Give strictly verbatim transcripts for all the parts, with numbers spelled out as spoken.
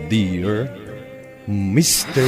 Dear Mister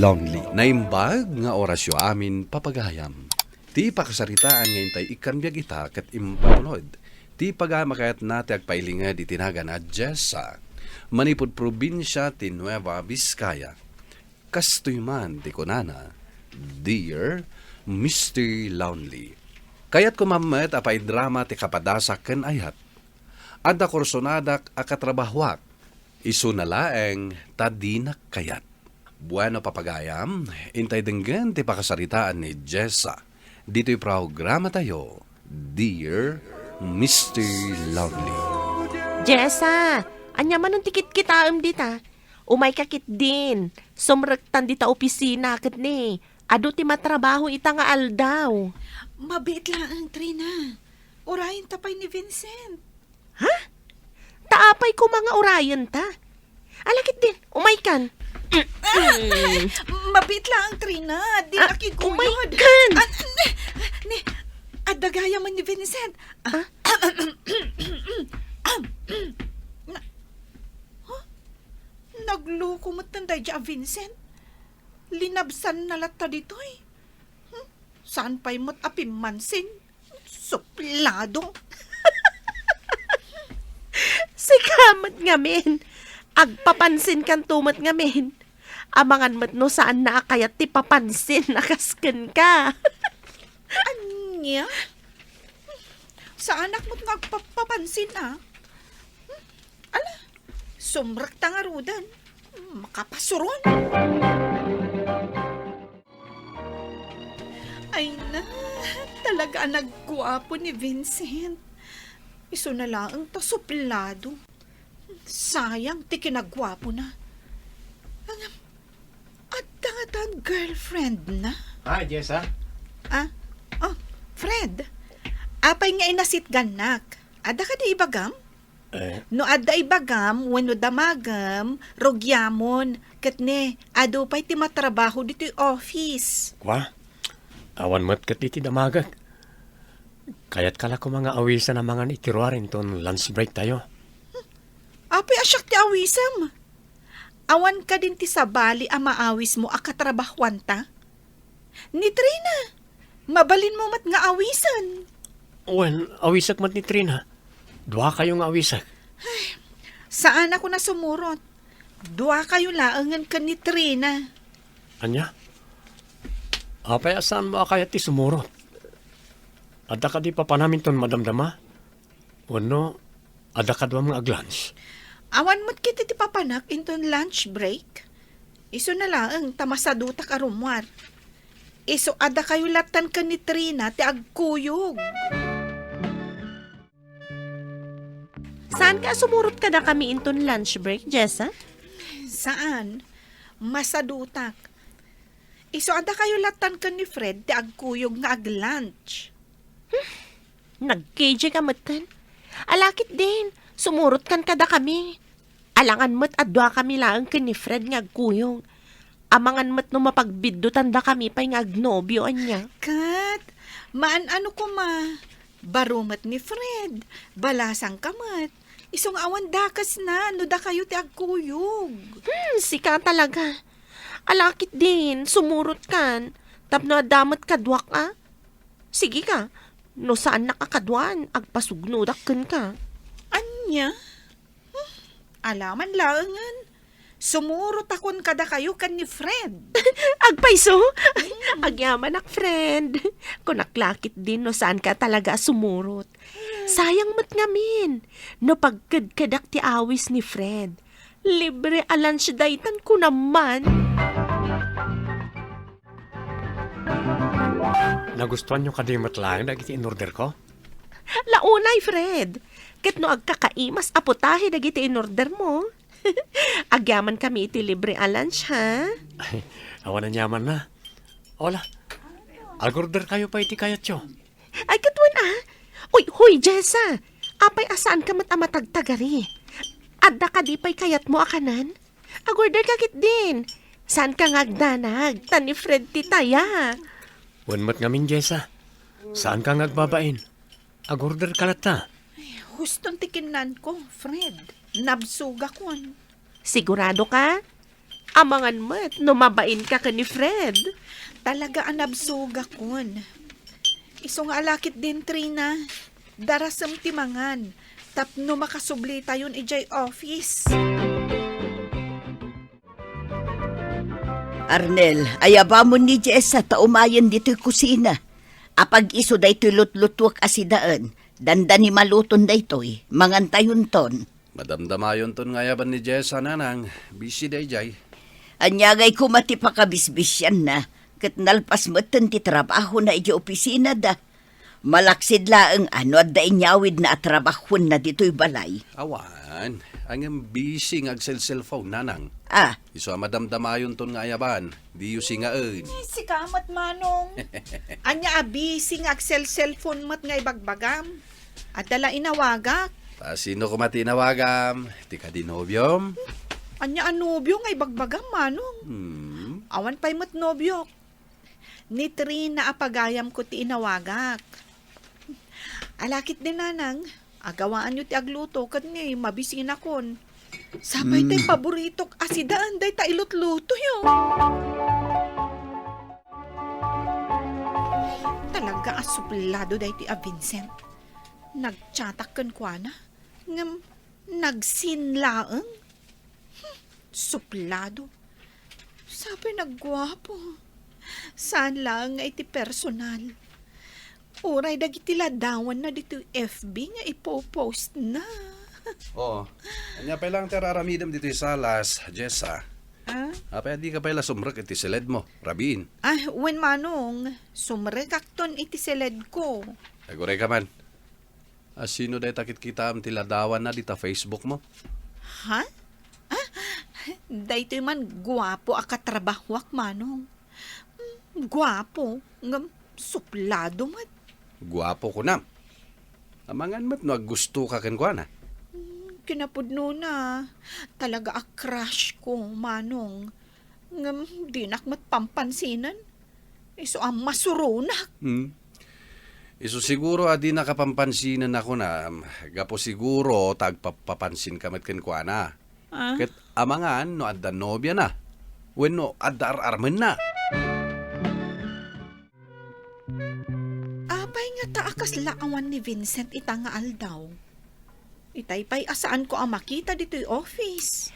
Lonely. Naimbag nga orasyo amin, papagayam. Ti pakasaritaan nga intay ikkan biag ita ket impapunod ti pagayam a kayatna ti agpailinged iti nagan a Jessa, manipud probinsia ti Nueva Vizcaya. Kastoy man ti kunana, Dear Mister Lonely, kayatko man met a paidrama ti kapadasak ken ayat. Adda kursonadak a katrabahoak, isuna laeng ta dinak kayat. Bueno, papagayam, intay denggen ti pakasaritaan ni Jessa ditoy programatayo, Dear Mister Lonely. Jessa, ania manen ti kitkitaem dita? Umayka ketdin. Sumrektan dita opisina ket ni, adu ti matrabaho ita nga aldaw. Mabiit laeng, Trina. Urayenta pay ni Vincent. Ha? Ta apay koma nga urayenta? Ala ketdin, umaykan. Mabiit laeng, Trina. Di Ah, nakiguyod. Umaykan! Ah, ni, ni, adda gayam ni Vincent. Ah, Ah? Na, huh? Nagloko met daydi a Vincent. Linabsanna latta ditoy. Hmm? Saan pay met a pimmansin? Suplado. Sika met ngamin. Agpapansinkanto met ngamin. Amangan met no saanna a kayat ti papansin a kas kenka. Ania? Saanak met nga agpapapansin, ah. Hmm? Ala, sumrekta ngaruden. Makapasuron. Ay na, talaga a nagguapo ni Vincent. Isuna laeng ta suplado. Sayang ti kinaguapona. Ngem, adda ngatan girlfriendna? Hi, Jessa. Ah, oh, Fred. Apay nga inasitgannak? Adda kadi ibagam? Eh. No adda ibagam wenno damagem, rugiamon, ket ne, adu pay ti matrabaho ditoy office. Kwa? Awan met ket iti damagek. Kayatka la koma nga awisen amangan iti ruar inton lunch break tayo. Apay a siak ti awisem? Awan kadin ti sabali a maawismo a katrabahuanta? Ni Trina, mabalinmo met nga awisen. Wen, awisek met ni Trina. Dua kayo nga awisek. Ay, saan ako nasumurot. Dua kayo laengen ken ni Trina. Ania? Apay a saanmo a kayat ti sumurot? Adda kadi papanam inton madamdama? Wenno, adda kaduam nga aglunch? Awan met ket iti papanak inton lunch break. Isuna laeng ta masadutak a rummuar. Isu a dakayo lattan ken ni Trina ti agkuyog. Saanka a sumurot kadakami inton lunch break, Jessa? Saan. Masadutak. Isu a dakayo lattan ken ni Fred ti agkuyog nga aglunch. Nag-K J ka metten. Ala ketdin, sumurotkan kadakami. Alangan met a duakami laeng ken ni Fred nga agkuyog. Amangan met no mapagbiddutan dakami pay nga agnobio, ania. Ket, maan-ano koma, baro met ni Fred, balasangka met. Isu nga awan dakesna no dakayo ti agkuyog. Hmm, sika talaga. Ala ketdin, sumurotkan. Tapno adda met kaduak a. Sige ka, no saannak a kaduan, agpasugnodak kenka. Ania? Hmm, ala man laengen. Sumurotakon kadakayo ken ni Fred. Agpayso? Mm. Agyamanak, friend. Kunak la ketdin no saanka talaga a sumurot. Sayang met ngamin no pagkedkedak ti awis ni Fred. Libre a lunch daytan kunam man. Nagustuanyo kadi met laeng dagiti inorderko? La unay, Fred. Ket no agkakaimas a putahe dagiti inordermo, agyamankami iti libre a lunch, ha? Ay, awan aniamanna. Ola, agorderkayo pay iti kayatyo. Ay, ket wen a. Uy, hoy, Jessa. Apay a saanka met a matagtagari? Adda kadi pay kayatmo a kanen? Agorderka ketdin. Saanka nga agdanag, ta ni Fred ti taya. Wen met ngamin, Jessa. Saanka nga agbabain. Agorderka latta. Ay, huston ti kinnanko, Fred. Nabsogakon. Sigurado ka? Amangan met no mabain ka ken ni Fred. Talaga a nabsogakon. Isu nga alakit din, Trina. Darasem ti mangan tapno makasublitayon idiay office. Arnel, ayabamon ni Jessa ta umayen ditoy kusina. Apag-isu daytoy lutlutuek a sidaen, dandani maluton daytoy, mangantayonton. Madamdamayonton nga ayaban ni Jessa, nanang, busy dayjay. Ania ngay koma ti pakabisbisianna, ket nalpas metten ti trabahona idiay opisinada. Malaksid laeng a no adda inyawidna a trabahuenna ditoy balay. Awan, ngem busy nga agselselphone, nanang. Ah. Isu a madamdamayonton nga ayaban, diyo singaen. Eh, sika met, Manong. Ania a busy nga agselselphone met nga ibagbagam? Adda la inawagak. Ta sino koma ti inawagam? Ti kadi nobiom? Ania a nobio nga ibagbagam, Manong? Hmm. Awan pay met nobiok. Ni Trina a pagayamko ti inawagak. Alakit din, nanang, agawaanyo ti agluto ket ni mabisinakon. Sapay tay Mm. paboritok a sidaen dayta ilutlutoyo. Talaga a suplado daytoy a Vincent. Nagchatak kenkuana, ngem nagsin laeng. Hmm, suplado. Sapay nagguapo. Saan laeng nga iti personal. Uray dagiti ladawanna ditoy F B nga ipo-post na. Oo. Ania pay lang ti ar-aramidem ditoy salas, Jessa? Ah? Apay a dika pay la sumrek iti siledmo, rabiin? Ah, wen, Manong, sumrekakton iti siledko. Aguray ka man. A, sino dayta kitkitaem ti ladawanna dita Facebook mo? Ha? Ah, daytoy man guapo a katrabahoak, Manong. Hmm, guapo, ngem suplado met. Guapo kunam. Amangan met no aggustoka kenkuana. Hmm, kinapudnona, talaga a crush ko, Manong. Ngem dinak met pampansinen. Isu a masuronak. Hmm. Isu siguro a dinaka pampansinen a kunam, gapu siguro ta agpapapansinka met kenkuana. Ah? Ket amangan no adda nobiana wenno adda ar-armenna. Apay ngata a kasla awan ni Vincent ita nga aldaw? Itay pay a saanko a makita ditoy office.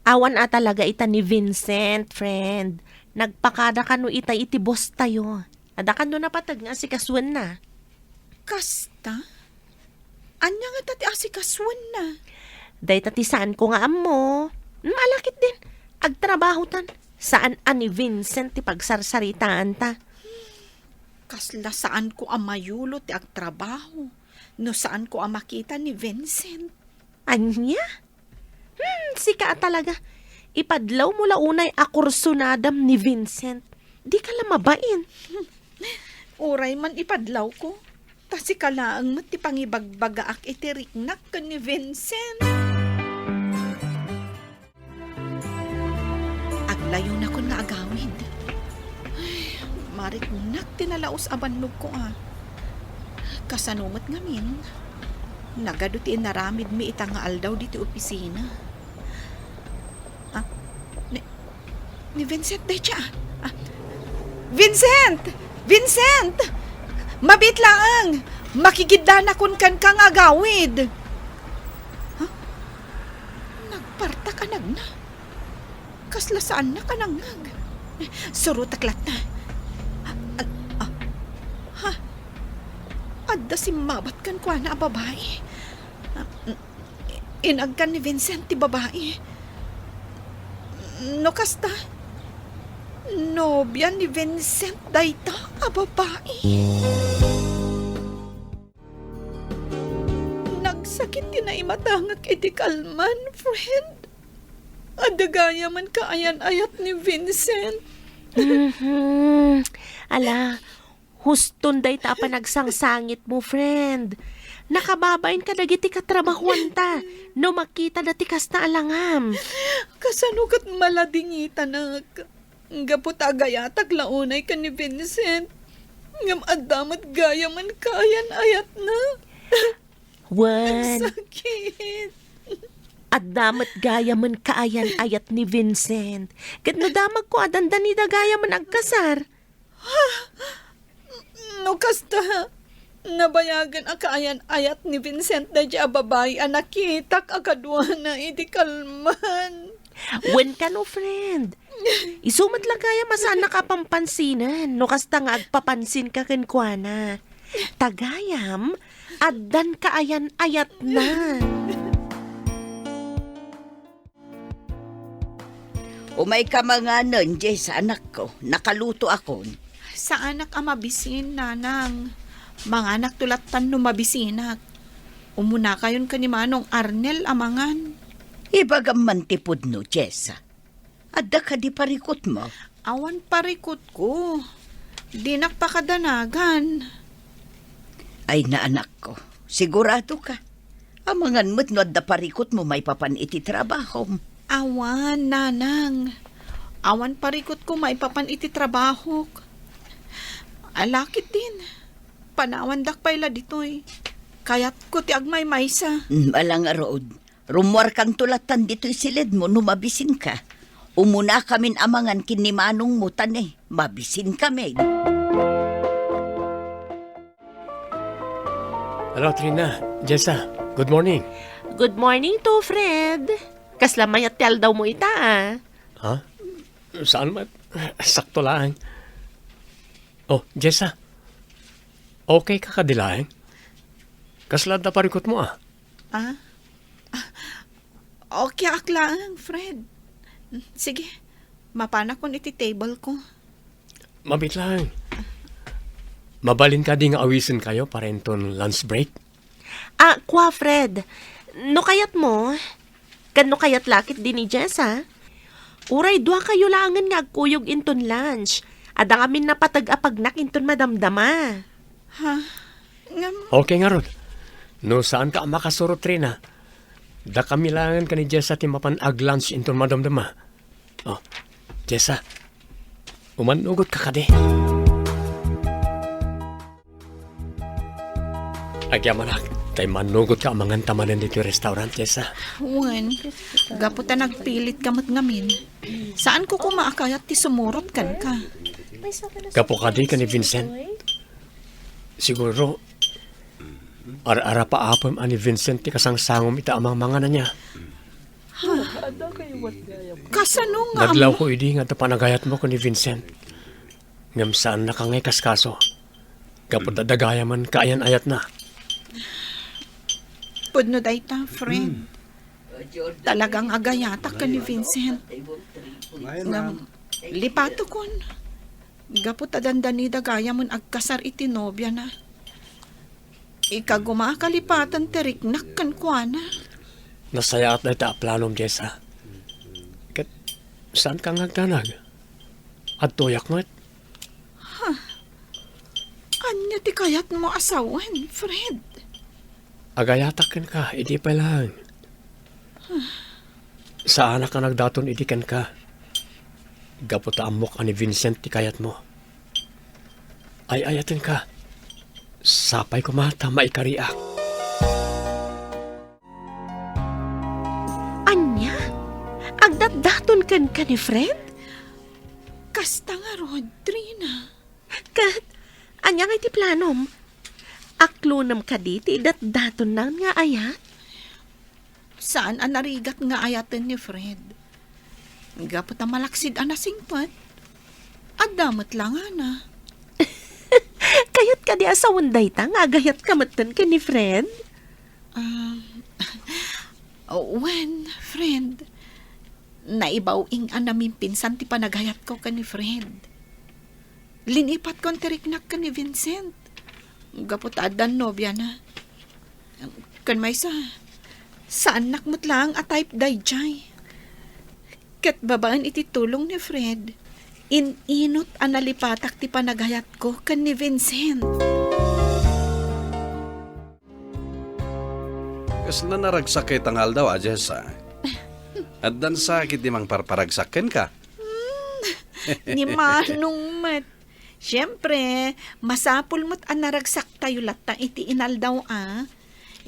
Awan a talaga ita ni Vincent, friend. Nagpakada kano itay iti boss tayo. Adda kano napateg nga asikasuenna. Kasta? Ania ngata ti asikasuenna? Dayta ti saanko nga ammo. Malakit din. Agtrabahotan. Saan a ni Vincent ti pagsarsaritaanta. Kasla saanko a mayulo ti agtrabaho no saanko a makita ni Vincent. Ania? Hmm, sika a talaga. Ipadlawmo la unay a kursunadam ni Vincent. Dika la mabain. Uray man ipadlawko, ta sika laeng met ti pangibagbagaak iti riknak ken ni Vincent. Aglayonakon nga agawid. Ay, mariknak ti nalaus a bannogko a. Kasano met ngamin? Nagadu ti inaramidmi ita nga aldaw ditoy opisina. Ah, ni, ni Vincent dayta, ah. Ah, Vincent! Vincent! Mabiit laeng! Makigiddanakon kenka nga agawid! Huh? Nagpartak a nagna. Kasla saannak a nangngeg. Surotek latta. Ah, ah, ha? Adda simmabat kenkuana a babai. Ah, mm, inagkan ni Vincent ti babai. No kasta, nobia ni Vincent dayta a babai. Nagsakit ti naimatangek iti kalman, friend. Adda gayam a kaayan-ayat ni Vincent. Mhm. Ala, huston dayta a panagsangsangitmo, friend. Nakababain kadagiti katrabahoanta no makitada ti kasta a langam. Kasano ket maladingitanak? Gapu ta agayatak la unay ken ni Vincent, ngem adda met gayam a kaayan-ayatna. Wen. Nagsakit. Adda met gayamen kaayan-ayat ni Vincent. Ket no damagko a dandanida gayamen agkasar. No kasta, nabayagen a kaayan-ayat ni Vincent daydiay a babai a nakitak a kaduana idi kalman. Wen kano, friend. Isu met la gayam a saannak a pampansinen no kasta nga agpapansinka kenkuana. Ta gayam, addan kaayan-ayatna. Umayka manganen, Jessa, anakko. Nakalutoakon. Saanak a mabisin, nanang. Manganakto lattan no mabisinak. Umunakayon ken ni Manong Arnel a mangan. Ibagam man ti pudno, Jessa. Adda kadi parikutmo? Awan parikutko. Dinak pakadanagan. Ay, naanakko, sigurado ka? Amangan met no adda parikutmo maipapan iti trabahom. Awan, nanang. Awan parikutko maipapan iti trabahok. Alakit din. Panawandak pay la ditoy. Kayatko ti agmaymaysa. Mm, ala ngarud. Rummuarkanto lattan ditoy siled mo no mabisinka. Umunakamin a mangan ken ni manong mo ta ne, mabisinkamin. Hello, Trina. Jessa, good morning. Good morning to, Fred. Kasla mayat ti aldaw mo ita, ah. Ha? Saan man? Sakto lang. Oh, Jessa. Okay ka kadi laeng? Kasla adda parikutmo, ah? Ah? Okay ak laeng, Fred. Sige, mapanakon iti table ko. Mabit lang. Mabalin kadi nga awisenkayo para inton lunch break? Ah, kua, Fred. No kayatmo, ken no kayat lakit di ni Jessa, uray duakayo laengen nga agkuyog inton lunch. Adda ngamin napateg a pagnak inton madamdama. Ha? Ngem Okay ngarud. No saanka a makasurot, Trina, dakami laengen ken ni Jessa ti mapan ag-lunch inton madamdama. Oh, Jessa, umannugotka kadi. Agyamanak, ta immannugotka a mangan ta manen ditoy restaurant, Jessa. Wen, gapu ta nagpilitka met ngamin, saanko koma a kayat ti sumurot kenka. Gapu kadi ken ni Vincent. Siguro, ar-arapaapem a ni Vincent ti kasangsangom ita a mangmangan ania. Kasano nga Nadlawko idi nga adda panagayatmo ken ni Vincent. Ngem saannaka nga ikaskaso. Gapu ta dagayamen kaayan-ayatna. Pudno dayta, friend. Talagang agayatak ken ni Vincent. Ngem, lipatokon. Gapu ta dandanida gayamen agkasar iti nobiana. Ikaguma a kalipatan ti riknak kenkuana. Nasayaat dayta a planom, Jessa. Ket saanka nga agdanag? Adtoyak met. Huh. Ania ti kayatmo a sawen, Fred? Agayatak kenka, idi pay laeng. Saanak a nagdaton idi kenka. Gapu ta ammok a ni Vincent ti kayatmo. Ay-ayatenka. Sapay koma ta maikariak. Ania? Agdatdaton kenka ni Fred? Kasta ngarud, Trina. Ket, ania ngay ti planom? Aklonem kadi ti idatdatonna nga ayat? Saan a narigat nga ayaten ni Fred. Gapu ta malaksid a nasingpet, adda met langana. Kayat kadi a sawen dayta nga agayatka metten ken ni Fred? Ah, wen, friend. Naibaw-ing a namimpinsan ti panagayatko ken ni Fred. Linipatkon ti riknak ken ni Vincent. Gapu ta addan nobiana. Ken maysa, saannak met laeng a type daydiay. Ket babaen iti tulong ni Fred, in-inut a nalipatak ti panagayatko ken ni Vincent. Kasla naragsak kayta nga aldaw a, Jessa? Addan sakit ti mangparparagsak kenka? Hmm, ni Manong met. Siempre, masapul met a naragsaktayo latta iti inaldaw a.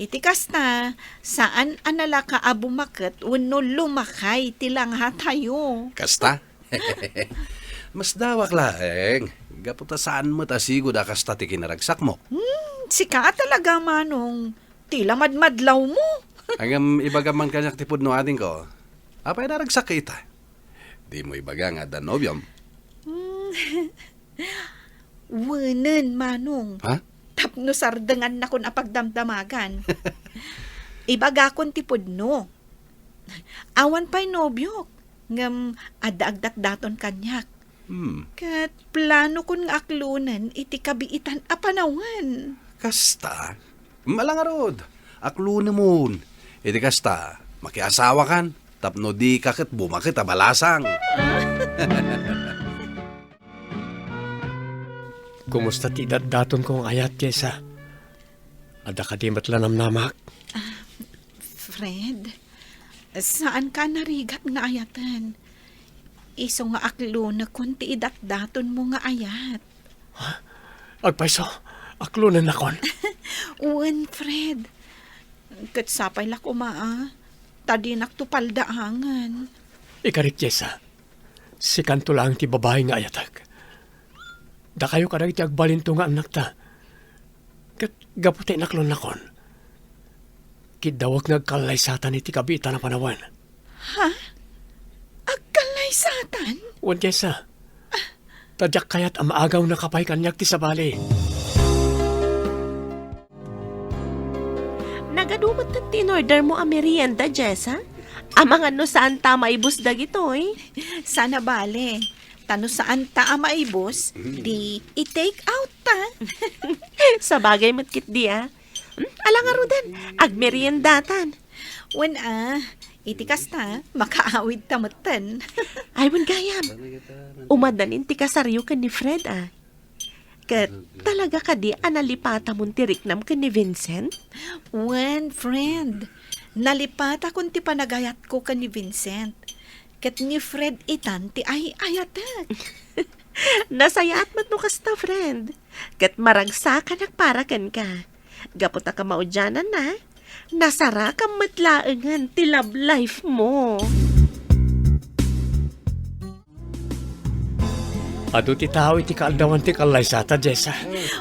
Iti kasta, saan a nalaka a bumaket wenno lumakay ti langatayo. Kasta? Masdawak laeng. Gapu ta saan met a sigud a kasta ti kinaragsakmo. Hmm, sika talaga, Manong. Ti lamadmadlawmo. Ngem ibagam man kaniak ti pudno, adingko. Apay naragsak ita? Dimo ibaga nga adda nobiom? Hmm. Wenen, Manong. Ha? Tapno sardengannakon a pagdamdamagan. Ibagakon ti pudno. Awan pay nobiok, ngem adda agdatdaton kaniak. Hmm. Ket planokon nga aklonen iti kabiitan a panawen. Kasta? Ala ngarud, aklonemon. Iti kasta, makiasawakan, tapno dika ket bumaket a balasang. Kumusta ti datdatonko nga ayat, Jessa? Adda kadi met la namnamak? Ah, Fred, saanka a narigat nga ayaten. Isu nga aklonekon ti idatdatonmo nga ayat. Ha? Agpayso, aklonennakon. Wen, Fred. Ket sapay la koma, a, ta dinakto paldaangen. Ikarik, Jessa. Sikanto laeng ti babai nga ayatek. Dakayo kadagiti agbalinto nga annakta. Ket gapu ta inaklonnakon, kiddawek nga agkallaysatan iti kabiitan a panawen. Ha? Agkallaysatan? Wen, Jessa. Ta diak kayat a maagawnaka pay kaniak ti sabali. Nagadu met ti inordermo a merienda, Jessa? Amangan no saanta a maibus dagitoy. Saan a bale. Ta no saanta a maibus, di i-take out ta. Sabagay met ketdi, a. Hmm, ala ngaruden, agmeriendatan. Wen, a, iti kasta, makaawidta metten. Ay, wen gayam. Umaddan ti kasaryo ken ni Fred, a. Ket talaga kadi a nalipatamon ti riknam ken ni Vincent? Wen, friend. Nalipatakon ti panagayatko ken ni Vincent. Ket ni Fred itan ti ay-ayatek. Nasayaat met no kasta, friend. Ket maragsakanak para kenka. Gapu ta kamaudiananna, nasarakam met laengen ti love life mo. Adu ti tao iti kaaldawan ti kallaysata, Jessa.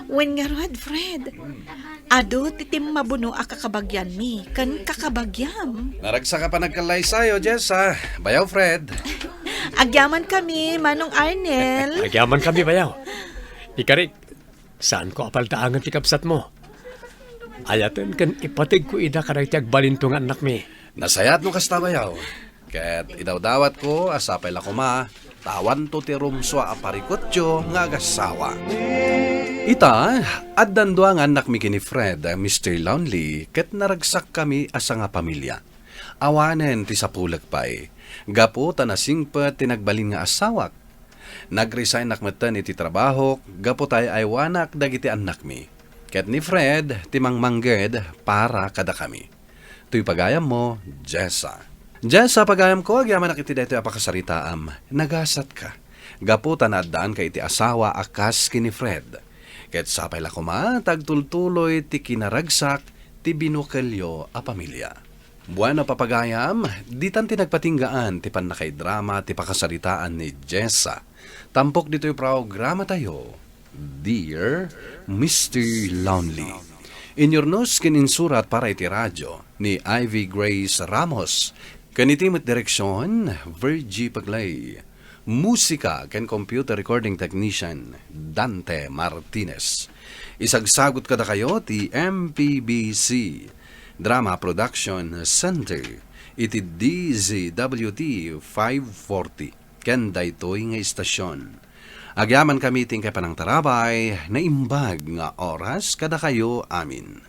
Wen ngarud, Fred. Adu ti timmabuno a kakabagianmi ken kakabagiam. Naragsak a panagkallaysayo, Jessa. Bayaw, Fred. Agyamankami, Manong Arnel. Agyamankami, bayaw. Ikarik, saanko a paldaangen ti kabsatmo. Ayaten ken ipategko ida kadagiti agbalinto nga annakmi. Nasayaat no kasta, bayaw. Ket idawdawatko a sapay la koma ta awanto ti rumsua a parikutyo nga agassawa. Ita, addan dua nga annakmi ken ni Fred, Mister Lonely, ket naragsakkami a sangapamilia. Awanen ti sapulek pay, gapu ta nasingpet ti nagbalin nga asawak. Nag-resignnak metten iti trabahok gapu ta ay-aywanak dagiti annakmi. Ket ni Fred ti mangmangged para kadakami. Toy pagayammo, Jessa. Jessa, pagayamko, agyamanak iti daytoy a pakasaritaam. Nagasatka. Gapu ta naaddaanka iti asawa a kas ken ni Fred. Ket sapay la koma ta agtultuloy ti kinaragsak ti binukelyo a pamilia. Bueno, papagayam, ditan ti nagpatinggaan ti pannakaidrama ti pakasaritaan ni Jessa. Tampok ditoy programatayo, Dear Mister Lonely. Inyurnos ken insurat para iti radio ni Ivy Grace Ramos. Ken iti met direksion, Virgie Paglay. Musika ken computer recording technician, Dante Martinez. Isagsagut kadakayo ti M P B C Drama Production Center iti D Z W T five forty ken daytoy nga istasion. Agyamankami ti inkay panangtarabay, naimbag nga oras kadakayo amin.